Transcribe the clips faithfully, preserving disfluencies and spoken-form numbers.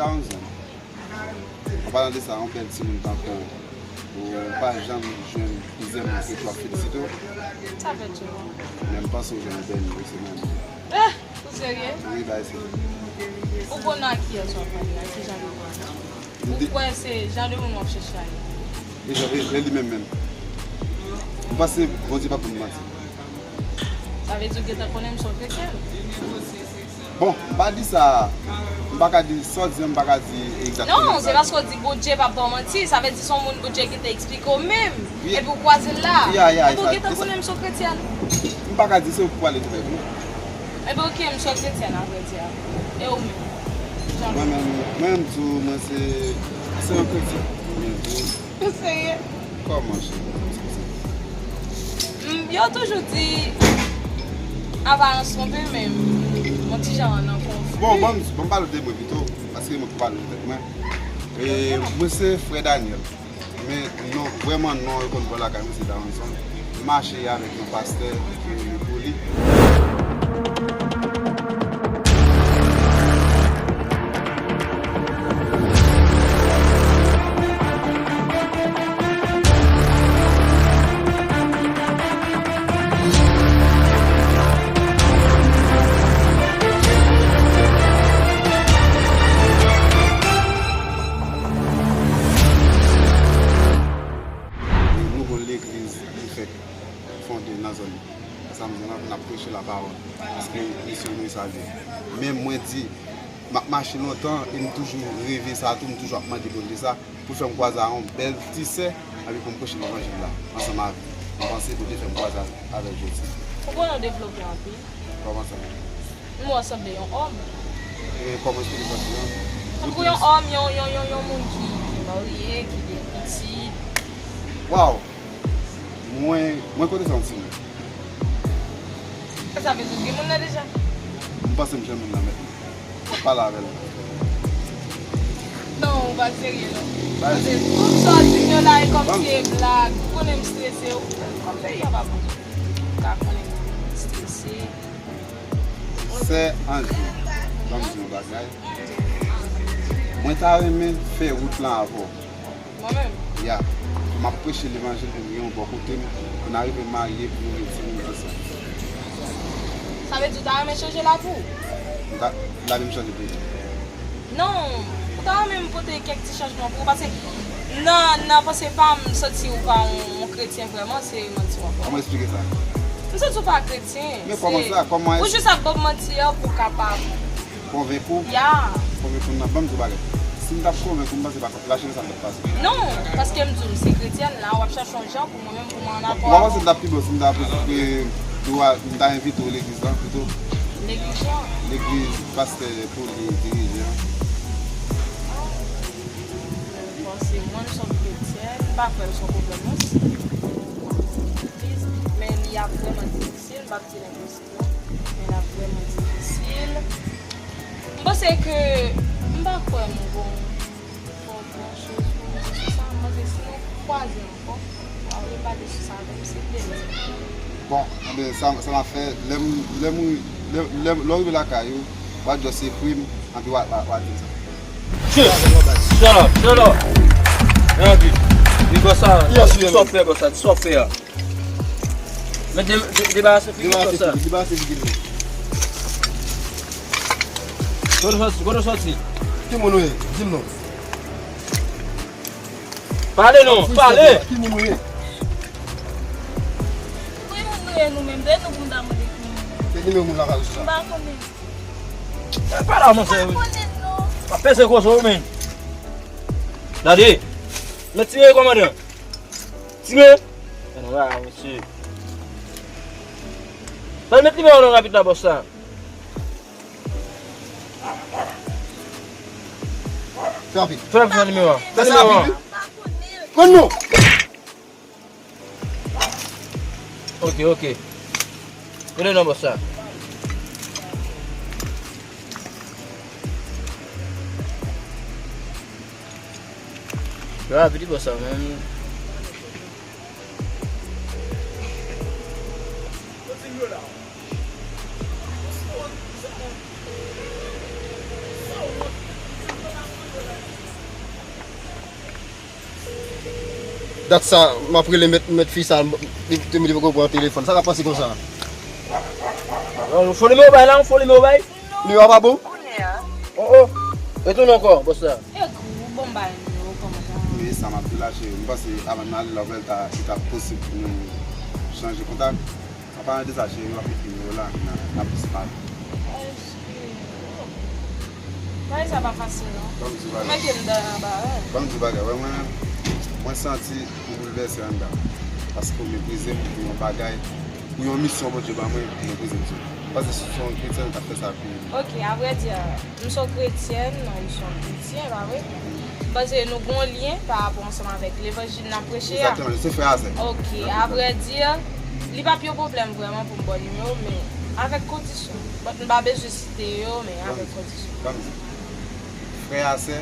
An palan de sa, yon bèl timoun tankou ou, ou pa janm jwenn plizyè moun ki tou ap felisite w. Sa fè tchou. Men m panse w jwenn bèl wi, se menm. Eh, ou serye? Wi, bay serye. Ou konn a kiyès w ap pale la? Ki jan de moun? Ou kwè se jan de moun w ap chèche a ye? E jan, e, e li menm menm. M panse Bondye p ap ban m manti. Sa vle di w gentan konnen m se yon kretyen? Bon, m pa di sa. M pa ka di sa w di an, m pa ka di egzakteman sa. Non, se paske w di Bondye p ap ba w manti. Sa vle di se yon moun Bondye gentan eksplike w menm. Epi w kwaze l la. Ya, ya, epi w gentan konnen m se yon kretyen. M pa ka di se ou ki pwale li menm, non. Epi oke, m se yon kretyen, avrèdi. E ou menm? Mwen menm, mwen menm tou, mwen se, se yon kretyen. Mwen tou. Ou serye? Kòman, cheri? Mm, yo toujou di aparans twonpe, men m yon ti jan nan konfli. Bon, bon, bon, pale de mwen pito, paske mwen pou pale de tèt mwen. E, mwen se frè Daniel. Men non, vrèman non, yo konn pran lakay mwen se Daronson. M mache avèk yon pastè ki rele Poli. Nou gon legliz ki fèk fonde nan zòn Samzon an pou n ap preche lapawòl. Paske misyon nou e sa l ye. Men mwen di, m ap mache lontan e m toujou reve sa tou, m toujou ap mande Bondye sa, pou l fè m kwaze a yon bèl ti sè, epi pou m preche levanjil la, ansanm avè l. M panse Bondye fè m kwaze avè l jodi. Ou konnen w devlope anpil. Kòman sa? M wè w sanble yon òm. E kòman eksplike sa pou yon? Tankou yon òm, yon, yon, yon, yon moun ki, ki marye, ki gen pitit. Waw! Mwen, mwen kote sa yon timoun. Sa vle di w gen moun nan deja? M panse m jwenn moun nan, men m ap pale avè l. Non, ou pa serye non. Paske tout sa w di m yo la e kòmsi e blag. Ou konnen m strese, ou konnen kòm peyi a pa bon. Ou ka konnen m strese. Sè Anjou, ban m di yon bagay. Mwen ta renmen fè wout lan avè w. Mwen menm? Ya. M ap preche levanjil pou m gen yon bò kote m, pou n arive marye, pou nou gen timoun ansanm. Sa vle di w ta renmen chanje lavi w? M ta, lavi m chanje pou ou. Non, ou ta renmen m pote kèk ti chanjman pou ou, paske nan, nan panse pa m, m santi ou pa yon, yon kretyen vrèman, se manti w ap fè. Kòman eksplike sa? M santi w pa kretyen. Men kòman sa? Kòman? Ou jis ap ban m manti an pou w kapab konvenk ou? Ya. Konvenk ou nan, ban m di w bagay. Si m t ap konvenk ou, m panse pa konvenk la, cheri, sa m t ap pase. Non, paske m di w m se kretyèn la, w ap chache yon jan pou mwen menm, pou mwen ann akò avè w. Ou pa panse l t ap pi bon si m ta, e, di w a, m ta envite w legliz lan pito? Legliz lan? Legliz pastè Poli dirije an. Bon, se mwen, m se yon kretyèn, m pa kwè l se yon pwoblèm non. Men li ap vrèman difisil, m p ap di l enposib. Men l ap vrèman difisil. M panse ke m pa kwè m gon twò gran choz pou m di sou sa. M panse si nou kwaze ankò, w a repale sou sa avè m, silvouplè. Bon, enben, sa, sa m ap fè, lè m, lè m, lè, lè, lè w rive lakay ou, w a just ekri m, anpi w a, w a, w a di m sa. Shut up, shut up. Epi, li bò sa, sa w fè, bò sa, sa w fè a. Men de-, de-, debarase figi w sa. Debarase figi, debarase figi nou. Kote w soti, kote w soti? Ki moun ou ye? Di m non. Pale non, pale. Ki moun ou ye? Ki moun nou ye nou menm? De nou pou n ta mande ki moun nou ye. Se nimewo moun lakay ou sa? M pa konnen. E pa la, monchè. M pa konnen non. Pa peze koze w, men. Gade. Mèt tire, kòmandan. Tire. Ann, wa, mesye. Fè l met nimewo w non rapid la, bòs la. Fè rapid. Fè rapid, fè nimewo a. Fè nimewo a. Pran non. Ok, ok. Kote non bòs la? Yo ap di bòs la menm. Dat sa, m ap rele mèt, mèt fi sa, li te, li poko pran telefòn. Sa k ap pase konsa? Yon fo nimewo bay la, yon fo nimewo bay. Nimewo a pa bon? Oh, oh. Retounen ankò, bòs la. E gou, bon, m bay nimewo, kòman sa? Wi, sa m ap di la, cheri. M panse avan n ale, l ap, l ta, li ta posib pou nou chanje kontak. An palan de sa, cheri, w ap ekri nimewo la, n a, n a plis pale. Bagay sa pa fasil, non. Ban m di bagay. Mete m dan anba, wi. Ban m di bagay. Wè, mwen, mwen santi m boulvèse anndan. Paske w meprize m pou yon bagay, pou yon misyon Bondye ban mwen, w meprize m sou li. Paske si w se yon kretyen, w t ap fè sa pi. Ok, avrèdi, m se yon kretyèn, non, ou se yon kretyen, pa vre? M panse nou gen yon lyen pa rapò ansanm avèk levanjil n ap preche a. Egzakteman, se frè a sè. Ok, avrèdi, li p ap yon pwoblèm vrèman pou m ba w nimewo, men avèk kondisyon. But m pa bezwen site yo, men avèk kondisyon. Ban m di. Frè a sè,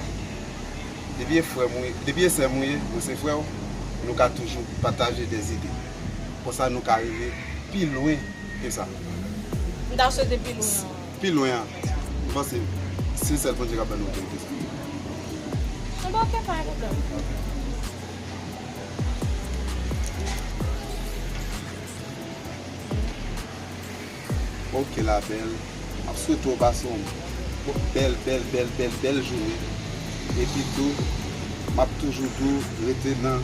depi e frè m ou ye, depi e sè m ou ye, mwen se frè w, nou ka toujou pataje dèzide. Konsa nou ka rive pi lwen ke sa. M ta swete pi lwen an. Pi lwen an, m panse se sèl Bondye k ap ban nou otorite sa. Bon, ok, pa gen pwoblèm. Ok, la bèl. M ap swete w pase yon bèl, bèl, bèl, bèl, bèl jounen. Epi tou, m ap toujou di w rete nan,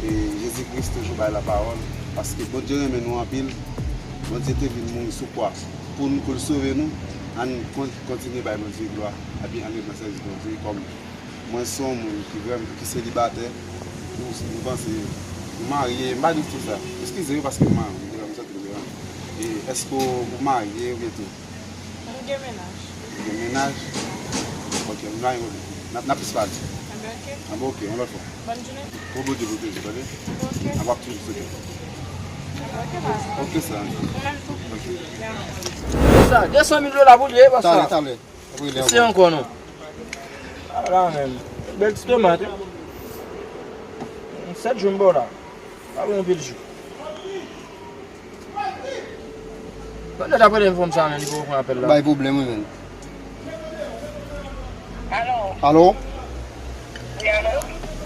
e, Jezi Kris toujou bay lapawòl. Paske Bondye renmen nou anpil. Bondye te vin mouri sou kwa pou nou, pou l sove nou. Ann kon-, kontinye bay Bondye glwa. Epi ann ret nan sèvis Bondye kòm Mwen se yon moun ki vrèman, ki selibatè. Ou, ou panse, ou marye, m pa di tout sa. Eskize wi, paske m marye, m santi m devan. E èske ou, ou marye oubyen tou? M gen mennaj. Ou gen mennaj? Ok, m la yon, n ap, n ap plis pale. Enben, ok. Enben, ok, yon lòt fwa. Bòn jounen. Bon, Bondye pwoteje, tande? Enben, ok. N ap ap toujou sou kè. Enben, ok, baz. Ok, sa. Ou menm tou. Ok. Sa, de san mil dola pou li, e, bòs la. Talè, talè. Wi, se ankò non. Ala menm. Bèl ti tomat, wi. Sèt jou m ba w la. Pa gen anpil jou. Pandan t ap rele m fanm sa menm, li poko pran apèl la. Bay pwoblèm, wi, menm. Alo? Alo? Wi, alo?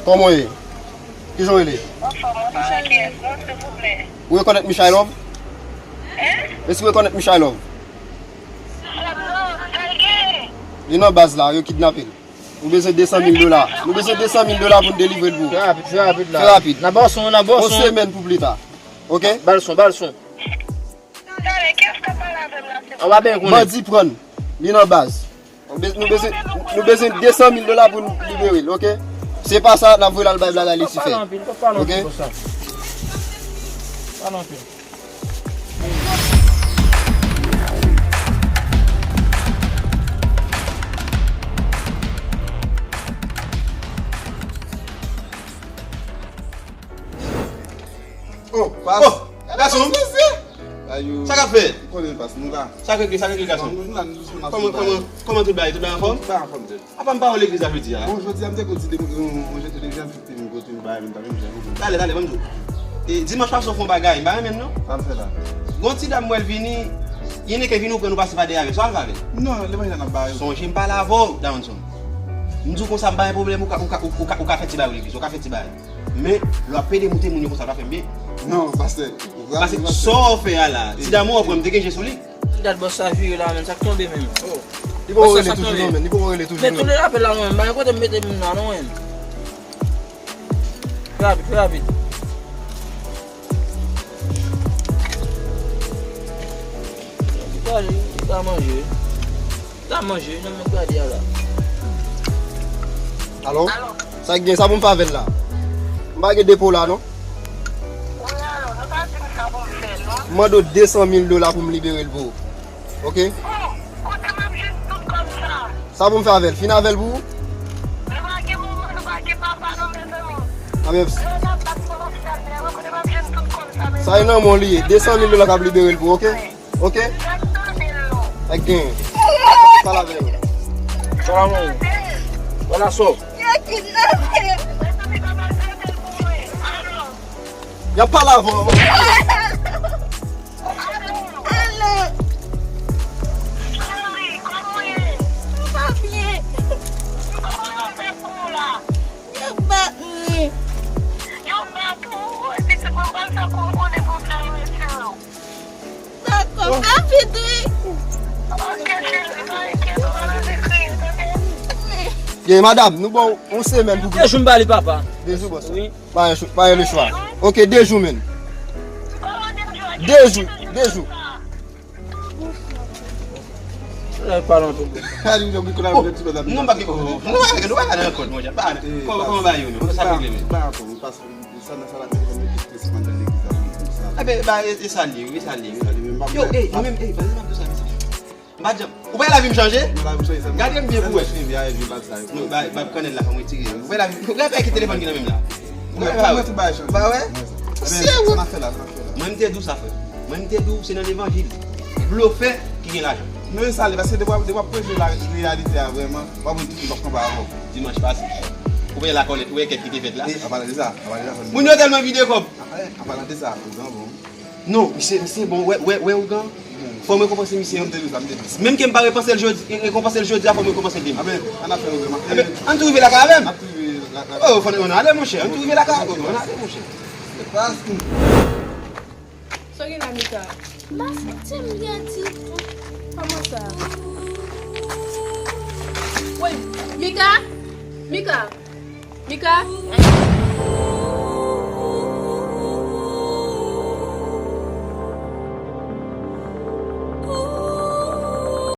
Kòman w ye? Kijan w rele? Anfòm, mwen pa wè kiyès non, silvouplè. Ou rekonèt Michailove? Hein? Èske ou rekonèt Michailove? Li nan baz la, yo kidnape l. Nou bezwen de san mil dola. Nou bezwen de san mil dola pou n delivre l pou ou. Fè rapid, fè rapid la. Fè rapid. N ap ba w son, n ap ba w son. Yon semèn pou pli ta. Ok? Ba l son, ba l son. Talè, kiyès k ap pale avè m la, silvouplè? An pa byen konnen. Bandi pran l. Li nan baz. Nou be-, nou bezwen, nou bezwen de san mil dola pou n libere l, ok? Se pa sa, n ap voye l al bay bagay Lisifè. Pa pale anpil, pa pale anpil konsa. Pale anpil. Oh, pas. Oh, gason. Sa k ap fèt? Ou konnen pas, nou la. Sa k regle, sa k regle, gason? Kòman, kòman, kòman tout bagay, tout bagay anfòm? Tout bagay anfòm, Jèn. Apa m pa wè w legliz la jodi a? Bon, jodi a m te konn ti de-, yon, yon jèn, yon jèn fi te vin kote m, bay m ta menm jan. Talè, talè, ban m di w. E, dimanch pase w fè yon bagay, m pa renmen l non. Sa l fè la? Gon ti dam m wè l vini, li nèk vini ou pran nou pase pa dèyè avè l. Sa w al fè avè l? Non, levanjil la n ap ba yo. Sonje m pale avè w, Daronson. M di w konsa, m pa gen pwoblèm, ou ka, ou ka, ou, ou ka, ou ka fè ti bagay legliz, ou ka fè ti bagay. Men, lè w ap pede moute moun yo konsa, pa fè m byen. Non, pastè. Pastè, sa w fè a la, ti dam ou an pran m te gen je sou li. Gad bòs sa vire la, menm, sa k tonbe menm. Oh. Li poko rele toujou non, menm. Li poko rele toujou non. Men tounen lapèl la non, menm. Pa gen kote m mete moun la non, menm. Fè rapid, fè rapid. Li pale, li ka manje. Li ka manje, nan men gade a la. Alo? Alo? Sa k gen, sa pou m fè avè l la? M pa gen depo la non. Wi, alo, nou pa di m sa pou m fè non. M mande w de san mil dola pou m libere l pou ou. Ok? Oh, kote m ap jwenn tout kòb sa? Sa pou m fè avè l? Fin avè l pou ou? Nou pa gen manman, nou pa gen papa non, mezanmi. Anben, lè n ap bat pou lopital, mezanmi, kote m ap jwenn tout kòb sa, mezanmi? Sa e nan men w li ye. De san mil dola k ap libere l pou ou, ok? Ok? Sa k ap tande l non? Sa k gen? Pale avè l. Salamou. Wala so. Yo kidnape m. Mezanmi, papa, tande l pou mwen. Alo? Y ap pale avè w. Alo? Alo? Cheri, kòman w ye? M pa byen. Kòman yo fè pou ou la? Yo bat mwen. Yo bat Gen madanm, nou ba w yon semèn pou... De jou m ba li, papa. De jou, bòs. Wi. Pa gen cho-, pa gen lechwa. Ok, de jou, menn. De jou, de jou. Lè pa nan tou. Oh, non, pa gen, oh, nou pa gen, nou pa gen nan kòd, monchè. Pa, kòman, kòman bagay yo menm? Kòman sa regle menm? Sa nan sa la te konn mete stres pandan legliz la pou sa. Ebe, ba, e, e sa li, wi, sa li, wi. Yo, ey, nou menm, ey, pandan n ap di sa, mesye. M pa janm, ou wè lavi m chanje? Gade m byen pou wè. Non, ba, ba, kannèl la, fò m retire. Ou wè lavi, ou wè ki telefòn ki nan men m la? Ou wè, ba, wè. Ba, wè. Serye? Mwen, m te di w sa, frè. Mwen, m te di w, se nan levanjil. Blofè ki gen lajan. Non, e sa li, paske depi w ap, depi w ap preche la reyalite a vrèman, w ap wè tout moun p ap kanpe avè w. Dimanch pase, ou wè lakòlèt, ou wè kèt ki te fèt la? E, an palan de sa, an palan de sa, moun yo tèlman vide kòb. An palan de sa, ougan bon. Non, misye, misye bon, wè, wè, wè, ougan. Fò m rekonpanse misye, wi. Menm ke m pa repanse l jodi, rekonpanse l jodi a, fò m rekonpanse l demen. Anben, ann ap fè nou vrèman. Anben, ann tou rive lakay avè m. N ap tou rive la, la. Oh, fò n, ann ale, monchè, ann tou rive lakay avè m, ann ale, monchè. Se pa... Sa w gen la, Mika? M pa santi m byen ditou. Kòman sa? Woy, Mika? Mika? Mika?